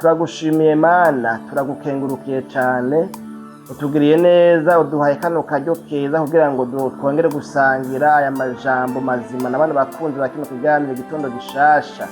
Turagushimiye Mana, turagukengurukiye cyane, utugiriye neza, uduhaye kano karyo keza kugira ngo twongere gusangira aya majambo mazima na bano bakunzi ba kino kiganiro Igitondo Gishasha.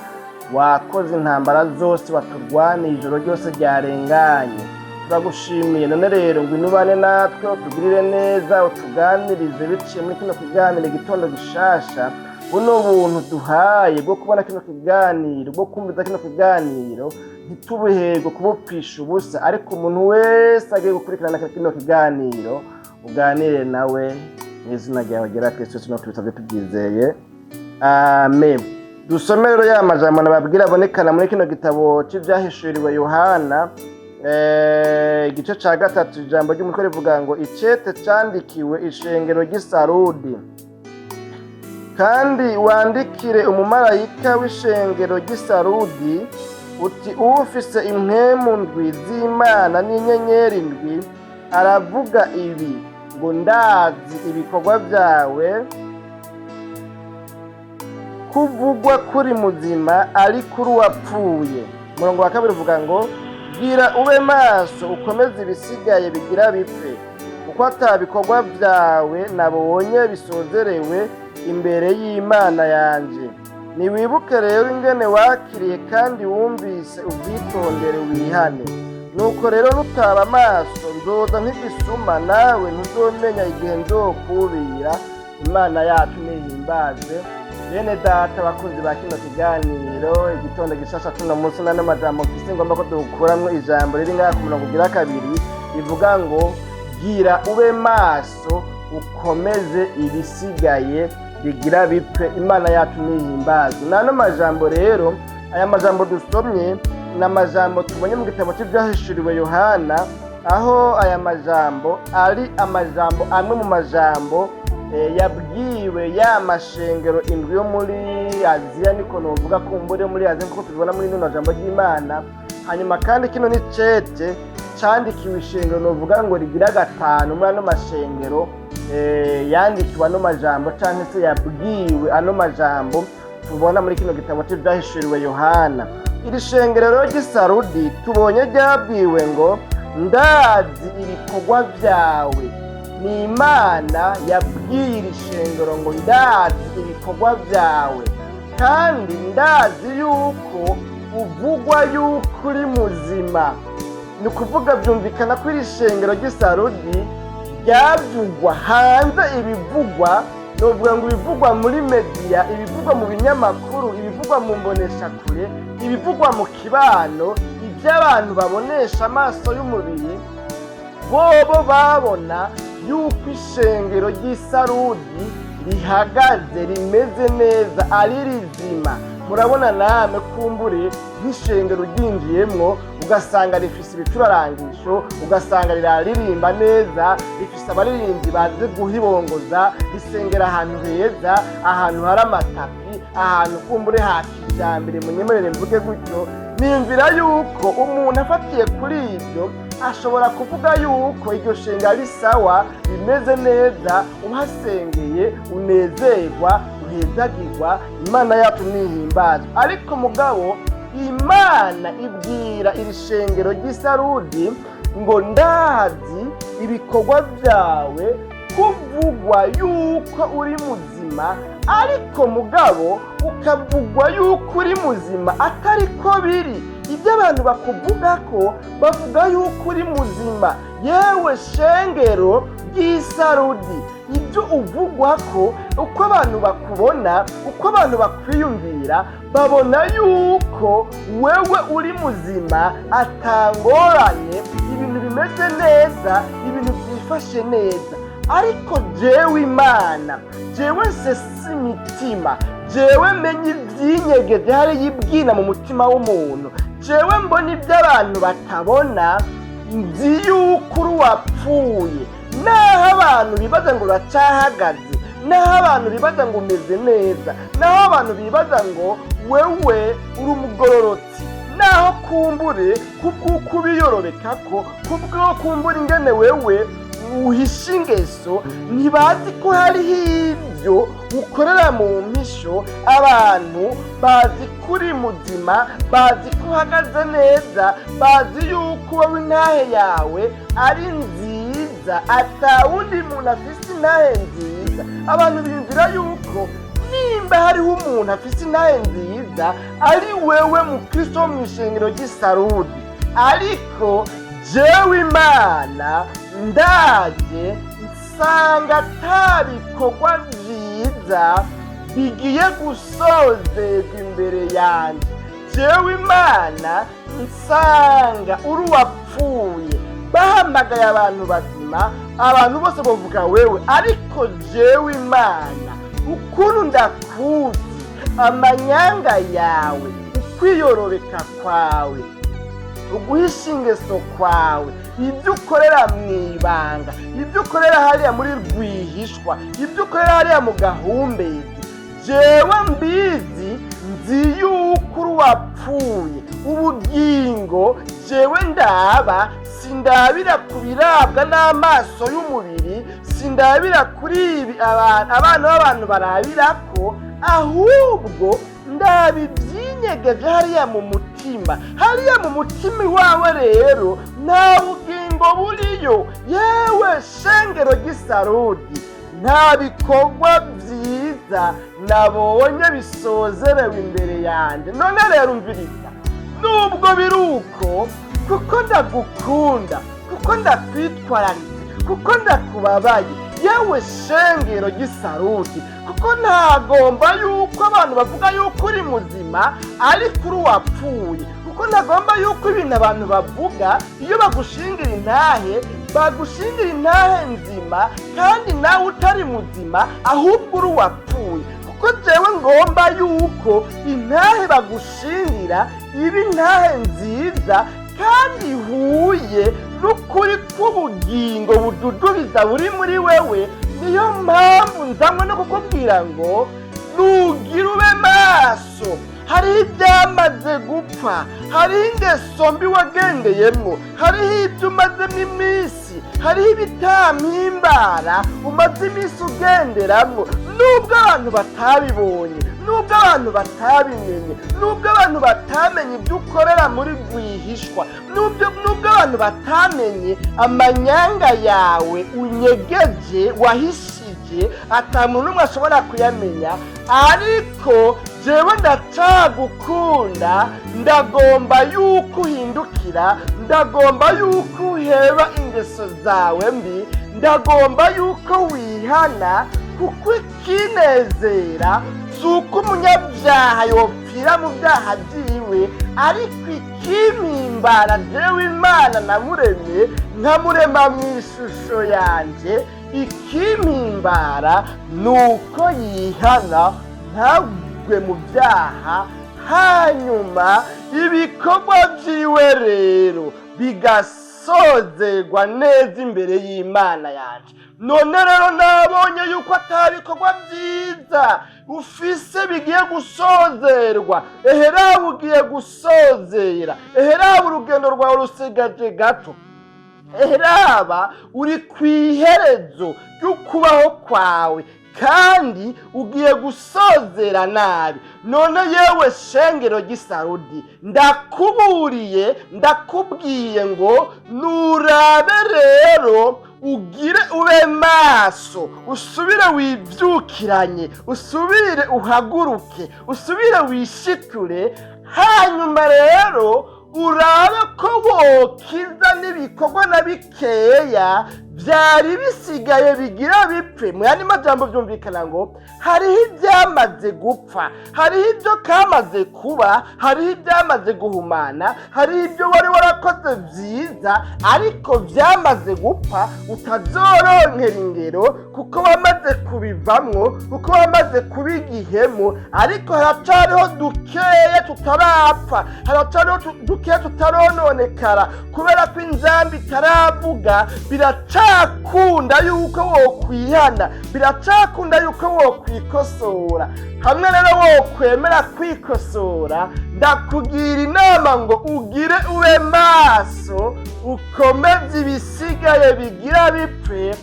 Wakoze intambara zose waturwaniye ijoro ryose ryarenganye, turagushimiye. None rero ngwino ubane natwe, utugirire neza, utuganirize biciye muri kino kiganiro Igitondo Gishasha. Buno buntu duhaye bwo kubona kino kiganiro, bwo kumviza kino kiganiro, ntitubuherwe kubupfisha ubusa, ariko umuntu wese agiye gukurikirana kino kiganiro uganire nawe mu izina ryawe ryera Kristo Yesu tubisabye tubyizeye, amen. Dusome rero ya majambo nababwira abonekana muri kino gitabo c'Ivyahishuriwe Yohana, igice ca gatatu. Ijambo ry'umutwe rivuga ngo: "Icete candikiwe ishengero ry'Isarudi. Kandi wandikire umumarayika w'ishengero ry'Isarudi uti: ufise impwemu ndwi z'Imana n'inyenyeri ndwi aravuga ibi ngo: ndazi ibikorwa byawe, kuvugwa kuri muzima ari kuri uwapfuye." Umurongo wa kabiri uvuga ngo: "Gira ube maso, ukomeze ibisigaye bigira bipfe, kuko ata bikorwa byawe nabonye bisozerewe imbere y'Imana yanje. Niwibuke rero ingene wakiriye kandi wumvise, ubyitondere, wihane. Nuko rero nutaba amaso, nzoza nk'igisuma, nawe ntuzomenya igihe nzokubira." Imana yacu nihimbaze. Bene data, abakunzi ba kino kiganiro Igitondo Gishasha, tuno munsi n'ano majambo mfise ngomba ko dukuramwo ijambo riri ngaha ku murongo ugira kabiri, rivuga ngo: "Gira ube maso, ukomeze ibisigaye bigira bipfe." Imana yacu nihimbaze. N'ano majambo rero, aya majambo dusomye ni amajambo tubonye mu gitabo cy'Ibyahishuriwe Yohana, aho aya majambo ari amajambo amwe mu majambo yabwiwe ya mashengero indwi yo muri Aziya, niko novuga kumbure yo muri Aziya, nkuko tubibona muri rino jambo ry'Imana. Hanyuma kandi kino ni cete candikiwe ishengero novuga ngo rigira gatanu muri ano mashengero yandikiwe ano majambo canke se yabwiwe ano majambo tubona muri kino gitabo c'Ivyahishuriwe Yohana. Iri shengero rero ry'Isarudi tubonye ryabwiwe ngo: "Ndazi ibikorwa vyawe." Ni Imana yabwiye iri shengero ngo: "Ndazi ibikorwa vyawe, kandi ndazi yuko uvugwa yuko uri muzima." Ni ukuvuga byumvikana ko iri shengero ry'Isarudi ryavugwa hanze, ibivugwa novuga ngo ibivugwa muri media, ibivugwa mu binyamakuru, ibivugwa mu mboneshakure, ibivugwa mu kibano, ibyo abantu babonesha amaso y'umubiri, bobo babona yuko ishengero ry'Isarudi rihagaze, rimeze neza, ari rizima. Murabona namwe kumbure nk'ishengero ryinjiyemwo ugasanga rifise ibicurarangisho, ugasanga riraririmba neza, rifise abaririmbyi bazi guhibongoza, risengera ahantu heza, ahantu hari amatapi, ahantu kumbure ha kijambere, munyemerere mvuge gutyo. Niyumvira yuko umuntu afatiye kuri ibyo ashobora kuvuga yuko iryo shenga ari sawa, rimeze neza, uhasengeye unezerwa, uhezagirwa. Imana yacu nihimbazwa. Ariko mugabo Imana ibwira iri shengero ry'Isarudi ngo: "Ndazi ibikorwa byawe, kuvugwa yuko uri muzima, ariko mugabo ukavugwa yuko uri muzima atari ko biri. Ibyo abantu bakuvuga ko bavuga yuko uri muzima, yewe shengero ry'Isarudi, ibyo uvugwa ko, uko abantu bakubona, uko abantu bakwiyumvira, babona yuko wewe uri muzima, atangorane, ibintu bimeze neza, ibintu byifashe neza. Ariko jewe Imana, jewe nsesa imitima, jewe menye ibyinyegeje hariya ibwina mu mutima w'umuntu, jewe mbona ibyo abantu batabona, nzi yuko uri uwapfuye. Naho abantu bibaza ngo uracahagaze, naho abantu bibaza ngo umeze neza, naho abantu bibaza ngo wewe uri umugororotsi, naho kumbure kubw'uko ubiyorobeka ko kubw'uko kumbura ingene wewe uhisha ingeso, ntibazi ko hariho ibyo ukorera mu mpisho. Abantu bazi ko uri muzima, bazi ko uhagaze neza, bazi yuko wowe intahe yawe ari nziza, atawundi muntu afise intahe nziza. Abantu biyumvira yuko nimba hariho umuntu afise intahe nziza ari wewe mukristo wo mw'ishengero ry'Isarudi. Ariko jewe Imana ndaje nsanga ata bikorwa vyiza bigiye gusozerwa imbere yanje. Jewe Imana nsanga uri uwapfuye. Bahamagaye abantu bazima, abantu bose bavuga wewe, ariko jewe Imana ukuntu ndakuzi, amanyanga yawe, ukwiyorobeka kwawe, uguhisha ingeso kwawe, ibyo ukorera mu ibanga, ibyo ukorera hariya muri rwihishwa, ibyo ukorera hariya mu gahumbezi, jewe mbizi, nzi yuko uri uwapfuye. Ubugingo jewe ndaba, sindabira ku birabwa n'amaso y'umubiri, sindabira kuri ibi abana b'abantu barabirako, ahubwo ndaba ibyinyegeje hariya mu mutima. Hariya mu mutima iwawe rero nta bugingo buriyo. Yewe shengero ry'Isarudi, nta bikorwa byiza nabonye bisozerewe imbere yanjye. None rero umviriza, nubwo biri uko, kuko ndagukunda, kuko ndakwitwararitse, kuko ndakubabaye, yewe shengero ry'Isarudi, kuko ntagomba yuko abantu bavuga yuko uri muzima ariko uri uwapfuye, kuko ntagomba yuko ibintu abantu bavuga iyo bagushingira intahe, bagushingira intahe nzima kandi nawe utari muzima, ahubwo uri uwapfuye. Kuko jewe ngomba yuko intahe bagushingira iba intahe nziza kandi ihuye n'ukuri k'ubugingo bududubiza buri muri wewe. Niyo mpamvu nzanywe no kukubwira ngo nugira ube maso. Hariho ibyamaze gupfa, hariho ingeso mbi wagendeyemwo, hariho ibyo umazemo iminsi, hariho ibitampimbara umaze iminsi ugenderamwo. Nubwo abantu batabibonye, nubwo abantu batabimenye, nubwo abantu batamenye ibyo ukorera muri rwihishwa, nubwo abantu batamenye amanyanga yawe unyegeje wahishije, ata muntu n'umwe ashobora kuyamenya, ariko jewe ndacagukunda. Ndagomba yuko uhindukira, ndagomba yuko uheba ingeso zawe mbi, ndagomba yuko wihana, kuko ikinezera si uko umunyabyaha yopfira mu byaha byiwe, ariko ikimpimbara jewe Imana namuremye nkamurema mu ishusho yanje, ikimpimbara ni uko yihana ntagwe mu byaha, hanyuma ibikorwa byiwe rero bigasozerwa neza imbere y'Imana yanje. None rero nabonye yuko atabikorwa byiza ufise bigiye gusozerwa. Eheraba ugiye gusozera, eheraba urugendo rwawe rusigaje gato, eheraba uri ku iherezo ry'ukubaho kwawe kandi ugiye gusozera nabi. None yewe shengero ry'Isarudi, ndakuburiye, ndakubwiye ngo nurabe rero ugire ube maso, usubire wibyukiranye, usubire uhaguruke, usubire wishiture, hanyuma rero urabe ko wokiza n'ibikorwa na bikeya byari bisigaye bigira bipfe. Mu yandi majambo byumvikana ngo hariho ibyamaze gupfa, hariho ibyo kamaze kuba, hariho ibyamaze guhumana, hariho ibyo wari warakoze byiza ariko byamaze gupfa, utazoronkera ingero kuko wamaze kubivamwo, kuko wamaze kuba igihemu. Ariko haracariho dukeya tutarapfa, haracariho dukeya tutarononekara, kubera ko inzambi itaravuga. Biracakunda yuko wokwihana, biracakunda yuko wokwikosora. Hamwe rero wokwemera kwikosora, ndakugira inama ngo ugire ube maso, ukomeze ibisigaye. ibisigaye bigira bipfe,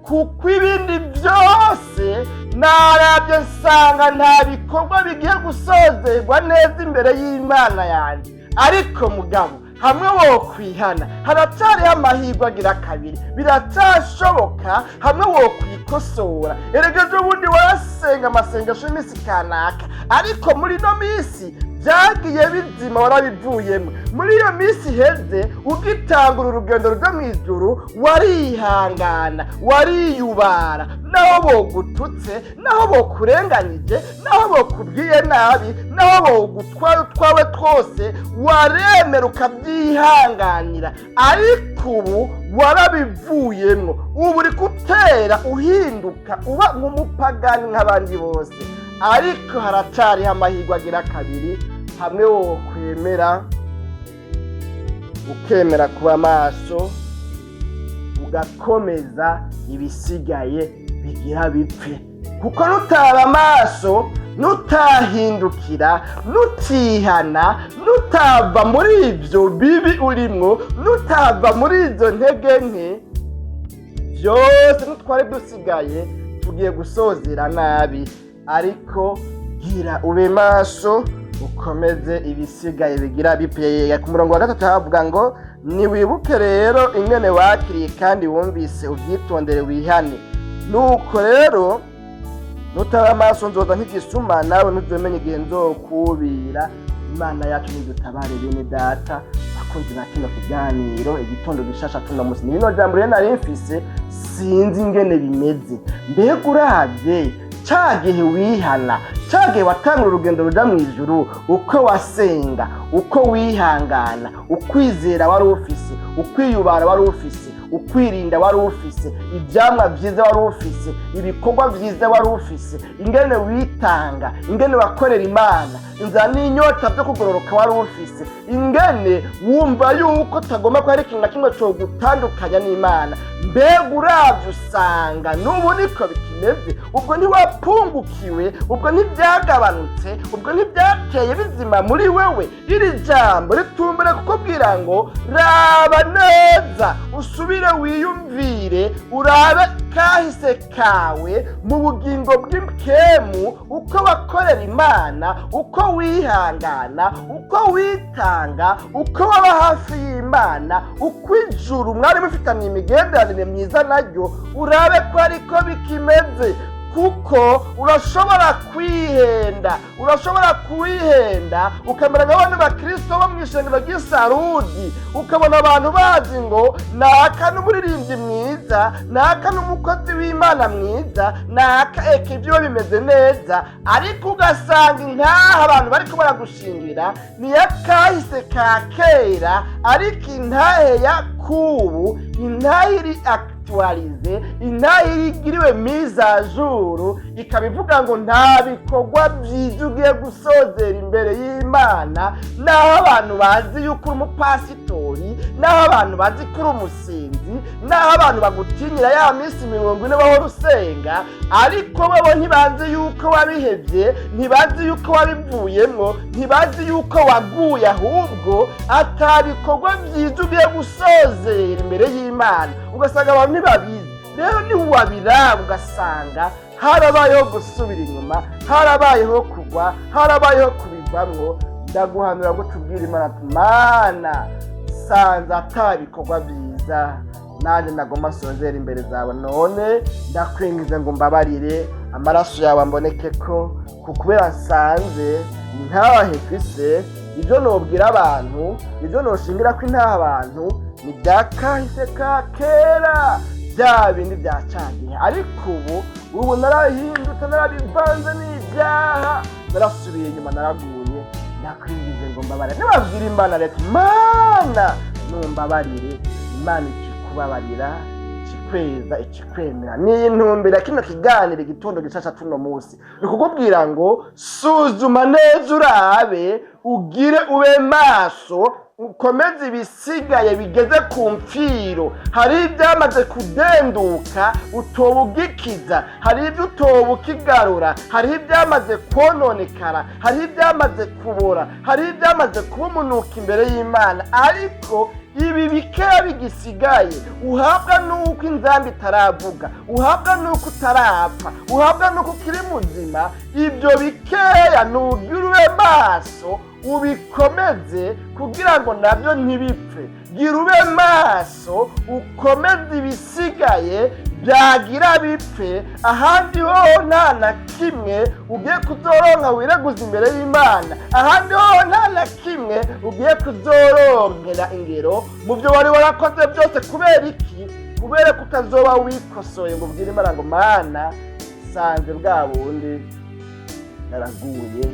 kuko ibindi byose narabye nsanga nta bikorwa bigiye gusozerwa neza imbere y'Imana yanjye. Ariko mugabo hamwe wokwihana haracyariho amahirwe agira kabiri, biracyashoboka hamwe wokwikosora. Erega ejo bundi warasenga amasengesho y'iminsi kanaka, ariko muri ino minsi byagiye bizima, warabivuyemo. Muri iyo minsi iheze ugitangura urugendo ruja mu ijuru, warihangana, wariyubara, naho bogututse, naho bokurenganyije, naho bokubwiye nabi, naho bogutwara utwawe twose, waremera ukabyihanganira. Ariko ubu warabivuyemo, ubu uri gutera uhinduka uba nk'umupagani nk'abandi bose. Ariko haracariho amahirwe agira kabiri, hamwe wokwemera, ukemera kuba maso, ugakomeza ibisigaye bigira bipfe. Kuko nutaba amaso, nutahindukira, nutihana, nutava muri ibyo bibi urimwo, nutava muri izo ntege nke byose nutwari dusigaye, tugiye gusozera nabi. Ariko gira ube maso, ukomeze ibisigaye bigira bipfe. Ku murongo wa gatatu havuga ngo: niwibuke rero ingene wakiriye kandi wumvise, ubyitondere wihane. Nuko rero nutaba amaso nzoza nk'igisuma, nawe ntuzomenya igihe nzokubira. Imana yacu nidutabare. Bene data bakunzi ba kino kiganiro Igitondo Gishasha tuno musi, ni rino jambo rero nari mfise. Sinzi ingene bimeze. Mbega uravye ca gihe wihana, ca gihe watangura urugendo ruja mu ijuru, uko wasenga, uko wihangana, ukwizera wari ufise, ukwiyubara wari ufise, ukwirinda wari ufise, ivyamwa vyiza wari ufise, ibikorwa vyiza wari ufise, ingene witanga, ingene wakorera Imana, inzara n'inyota vyo kugororoka wari ufise, ingene wumva yuko utagomba ko hari ikintu na kimwe cogutandukanya n'Imana, mbega uravye usanga n'ubu niko bikimeze? Ubwo ntiwapungukiwe? Ubwo ntibyagabanutse? Ubwo ntibyateye bizima muri wewe? Iri jambo ritumbere kukubwira ngo raba neza, usubire wiyumvire, urabe kahise kawe mu bugingo bw'impwemu, uko wakorera Imana, uko wihangana, uko witanga, uko waba hafi y'Imana, uko ijuru mwari mufitaniye imigenderanire myiza naryo, urabe ko ariko bikimeze. Kuko urashobora kwihenda, urashobora kwihenda ukamera nka bano bakristo bo mu ishengero ry'Isarudi, ukabona abantu bazi ngo naka n'umuririmbyi mwiza, naka n'umukozi w'Imana mwiza, naka eka ibyo bimeze neza, ariko ugasanga intaha abantu bariko baragushingira ni yakahise ka kera. Ariko intahe ya kubu, intahe iri actualisée, intahe igiriwe mise à jour, ikaba ivuga ngo nta bikorwa byiza ugiye gusozera imbere y'Imana, naho abantu bazi yuko uri umupasitori, naho abantu bazi ko uri umusinzi, naho abantu bagutinyira ya minsi 40 bahora usenga, ariko bobo ntibazi yuko wabihevye, ntibazi yuko wabivuyemwo, ntibazi yuko waguye, ahubwo ata bikorwa byiza ugiye gusozera imbere y'Imana. Ugasanga abantu ntibabizi. Rero niwabiraba ugasanga harabayeho gusubira inyuma, harabayeho kugwa, harabayeho kubivamwo, ndaguhanura ngo tubwire Imana ati: "Mana, sanze ata bikorwa byiza nanjye nagomba sozera imbere zawe, none ndakwingize ngo mbabarire, amaraso yawe amboneke ko kubera nsanze ntahe mfise ibyo nobwira abantu, ibyo noshingira ko intaha abantu ni bya kahise ka kera, bya bindi bya cagihe. Ariko ubu narahindutse, narabivanze n'ibyaha, narasubiye inyuma, naraguye, ndakwingize ngo mbabarire." Nibabwira Imana leta: "Mana, numbabarire," Imana ikikubabarira, ikikweza, ikikwemera. Ni intumbero ya kino kiganiro Igitondo Gishasha tuno munsi, ni ukukubwira ngo suzuma neza, urabe, ugire ube maso, ukomeze ibisigaye bigeze ku mfiro. Hari ibyamaze kudenduka utoba ugikiza, hari ibyo utoba ukigarura, hari ibyamaze kononekara, hari ibyamaze kubora, hari ibyamaze kuba umunuko imbere y'Imana. Ariko Ibi bikeya bigisigaye uhabwa nuko inzamba itaravuga, uhabwa nuko utarapfa, uhabwa nuko ukiri muzima. Ibyo bikeya nugira ube maso ubikomeze kugira ngo nabyo ntibipfe. Gira ube maso ukomeze ibisigaye byagira bipfe. Ahandi ho nta na kimwe ugiye kuzoronka wireguza imbere y'Imana, ahandi ho nta na kimwe ugiye kuzoronkera ingero mu byo wari warakoze byose. Kubera iki? Kubera ko utazoba wikosoye ngo ubwire Imana ngo: "Mana, sanze bwa bundi naraguye,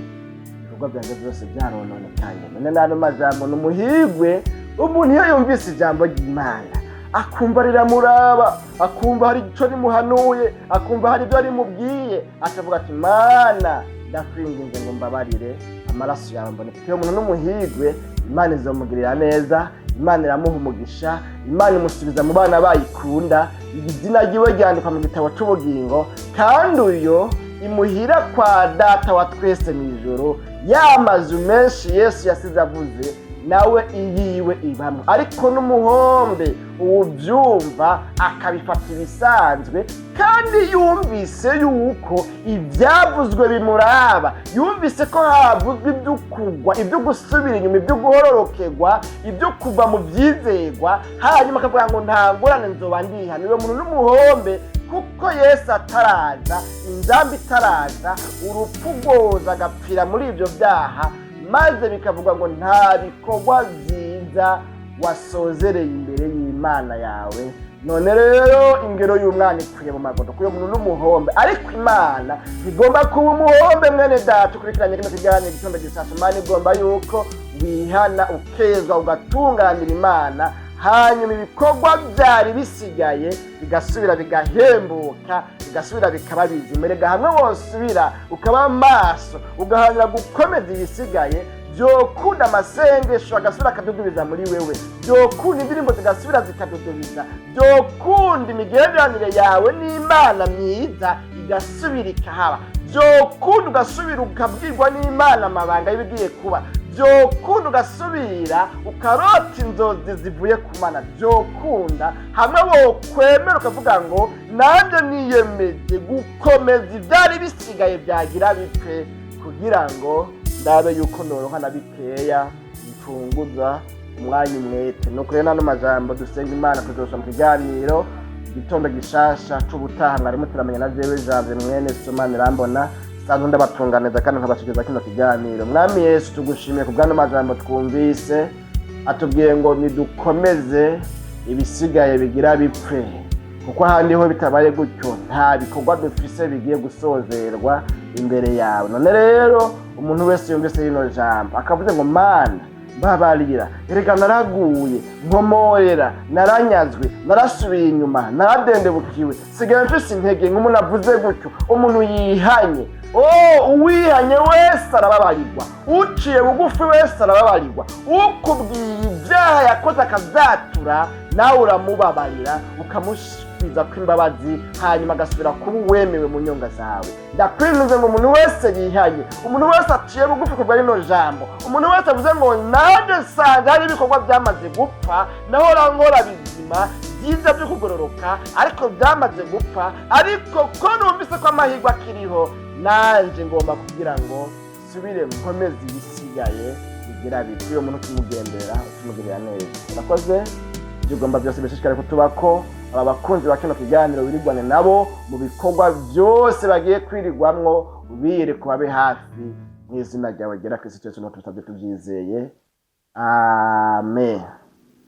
ibikorwa byanjye byose byarononekaye." None n'ano majambo ni umuhigwe. Umuntu iyo yumvise ijambo ry'Imana akumva riramuraba, akumva hari icyo rimuhanuye, akumva hari ibyo rimubwiye, akavuga ati: "Mana, ndakwinginze ngo mbabarire, amaraso yawe mboneke." Uyo muntu n'umuhigwe, Imana izamugirira neza, Imana iramuha umugisha, Imana imusubiza mu bana bayikunda, izina ryiwe ryandikwa mu gitabo cy'ubugingo, kandi uyo imuhira kwa Data wa twese mu ijoro, ya mazu menshi Yesu yasize avuze, nawe iyiwe ibamwo. Ariko n'umuhombe uwubyumva akabifata ibisanzwe, kandi yumvise yuko ibyavuzwe bimuraba, yumvise ko havuzwe ibyo kugwa, ibyo gusubira inyuma, ibyo guhororokerwa, ibyo kuva mu byizegwa, hanyuma akavuga ngo: "Nta ngorane, nzoba ndihana." Uwo muntu n'umuhombe, kuko Yesu ataraza, inzamba itaraza, urupfu rwoza agapfira muri ibyo byaha, maze bikavuga ngo nta bikorwa byiza wasozereye imbere y'Imana yawe. None rero ingero y'umwana ipfuye mu magodo, kuyo muntu n'umuhombe. Ariko Imana ntigomba kuba umuhombe. Mwene Data ukurikiranye kino kiganiro Igitondo Gishasha, Imana igomba yuko wihana, ukezwa, ugatunganira Imana, hanyuma ibikorwa byari bisigaye bigasubira bigahembuka, bigasubira bikaba bizima. Erega hamwe wosubira ukaba maso, ugaharanira gukomeza ibisigaye, byokunda amasengesho agasubira akadudubiza muri wewe, byokunda indirimbo zigasubira zikadudubiza, byokunda imigenderanire yawe n'Imana myiza igasubira ikahaba, byokunda ugasubira ukabwirwa n'Imana amabanga y'ibigiye kuba, byokunda ugasubira ukarota inzozi zivuye ku Mana, byokunda hamwe wokwemera ukavuga ngo: "Nanjye niyemeje gukomeza ibyari bisigaye byagira bipfe, kugira ngo ndabe yuko noronka na bikeya bicunguza umwanya umwete." Nuko rero n'ano majambo dusenga Imana, tuzosoma mu kiganiro Igitondo Gishasha c'ubutaha. Mwarimu turamenya na jewe Janvier mwene Somani Irambona, sanzwe ndabatunganiza kandi nkabashikiriza kino kiganiro. Mwami Yesu, tugushimiye ku bw'ano majambo twumvise atubwiye ngo nidukomeze ibisigaye bigira bipfe, kuko ahandi ho bitabaye gutyo nta bikorwa dufise bigiye gusozerwa imbere yawe. None rero umuntu wese yumvise rino jambo akavuze ngo: "Mana, mbabarira, erega naraguye, nkomorera, naranyazwe, narasubiye inyuma, naradendebukiwe, sigaye mfise intege," nk'umuntu avuze gutyo, umuntu yihanye, oh, uwihanye wese arababarirwa, uciye bugufi wese arababarirwa, ukubwiye ibyaha yakoze akavyatura, nawe uramubabarira, ukamusubiza kw'imbabazi, hanyuma agasubira kuba uwemewe mu nyonga zawe. Ndakwinginze ngo umuntu wese yihanye, umuntu wese aciye bugufi kubwa rino jambo, umuntu wese avuze ngo: "Nanjye nsanze hari ibikorwa byamaze gupfa, nahora nkora bizima byiza byo kugororoka, ariko byamaze gupfa, ariko ko numvise ko amahirwe akiriho, nanjye ngomba kugira ngo nsubire nkomeze ibisigaye bigira bipfe," uyo muntu tumugendera, utumugirira neza. Urakoze. Ibyo ugomba byose bishishikare kutubako. Aba bakunzi ba kino kiganiro wirigwane nabo mu bikorwa byose bagiye kwirirwamwo, ubiyereke, babe hafi, mu izina ryawe ryera Kristo Yesu tubisabye tubyizeye, amen.